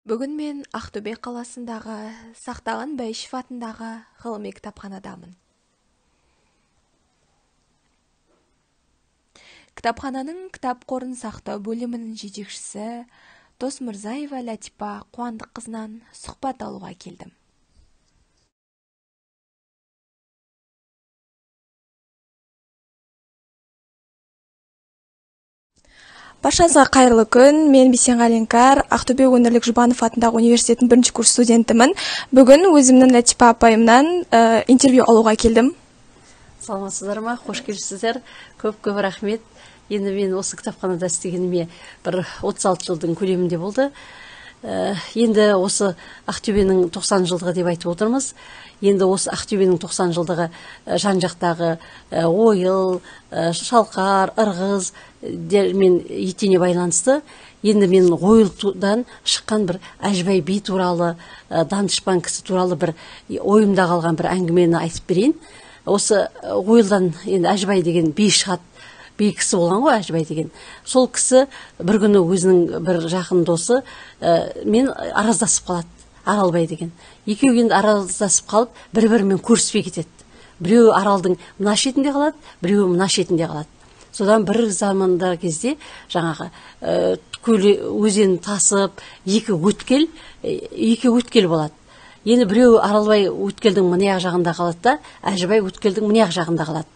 Бүгін мен Ақтөбе қаласындағы Сақтаған Бәйішев атындағы ғылыми кітапханадамын. Кітапхананың кітап қорын сақтау бөлімінің жетекшісі Досмырзаева Ләтипа Қуандыққызынан сұхбат алуға келдім. Баршаңызға қайырлы күн. Мен Бейсенғали Іңкәр, Ақтөбе өңірлік Жұбанов атындағы университеттің бірінші курс студентімін. Бүгін өзімнің Ләтипа апайымнан интервью алуға келдім. Саламатсыздар ма? Қош келіпсіздер. Көп-көп рахмет. Енді мен осы кітапханада істегеніме бір 36 жылдың көлемінде болды. Енді осы Ақтөбенің 90 жылдығы деп айтып отырмыз. Енді осы Ақтөбенің 90 жылдығы жан-жақтағы Ойыл, Шалқар, Ырғыз мен етене байланысты. Енді мен Ойылдан шыққан бір Әжібай би туралы, данышпан кісі туралы бір ойымда қалған бір әңгімені айтып берейін. Осы Ойылдан енді Әжібай деген би шығады. Би кісі болған ғой Әжібай деген. Сол кісі бір күні өзінің бір жақын досы мен араздасып қалады, Аралбай деген. Екеуі енді араздасып қалып, бір-бірімен көріспей кетеді. Біреуі Аралдың мына шетінде қалады, біреуі мына шетінде қалады. Содан бір заманда кезде жаңағы көл өзен тасып, екі өткел болады. Енді біреуі Аралбай өткелдің мына жағында қалады да, Әжібай өткелдің мына жағында қалады.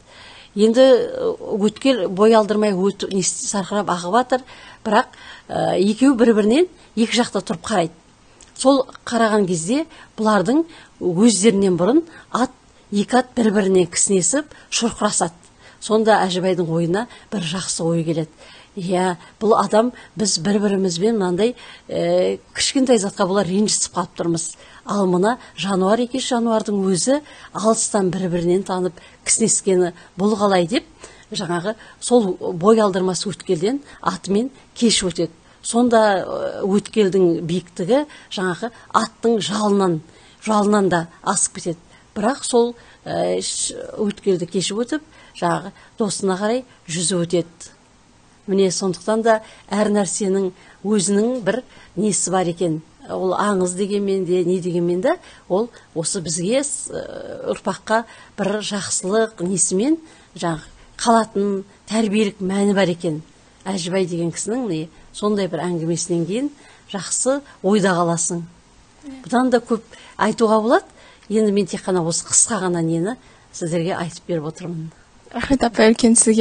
Енді өткел бой алдырмай сарқырап ағып жатыр, бірақ екеуі бір-бірінен екі жақта тұрып қарайды. Сол қараған кезде бұлардың өздерінен бұрын екі ат бір-біріне кісінесіп шұрқырасады. Сонда Әжібайдың ойына бір жақсы ой келеді. Иә, бұл адам біз бір-бірімізбен мынандай кішкентай затқа бұлар ренжісіп қалып тұрмыз. Ал мына жануар екеш жануардың өзі алыстан бір-бірінен танып кісінескені бұл қалай деп жаңағы сол бой алдырмас өткелден атымен кешіп өтеді. Сонда өткелдің биіктігі жаңағы аттың жалынан да асып кетеді. Бірақ сол өткелді кешіп өтіп, жаңағы досына қарай жүзіп өтеді. Міне сондықтан да әр нәрсенің өзінің бір несі бар екен. Ол аңыз дегенмен де, не дегенмен де, ол осы бізге ұрпаққа бір жақсылық несімен жаңағы қалатын тәрбиелік мәні бар екен. Әжібай деген кісінің міне сондай бір әңгімесінен кейін жақсы ойда қаласың. Бұдан да көп айтуға болады. Енді мен тек қана осы қысқа ғана нені сіздерге айтып беріп отырмын. Рахмет апай, үлкен сізге.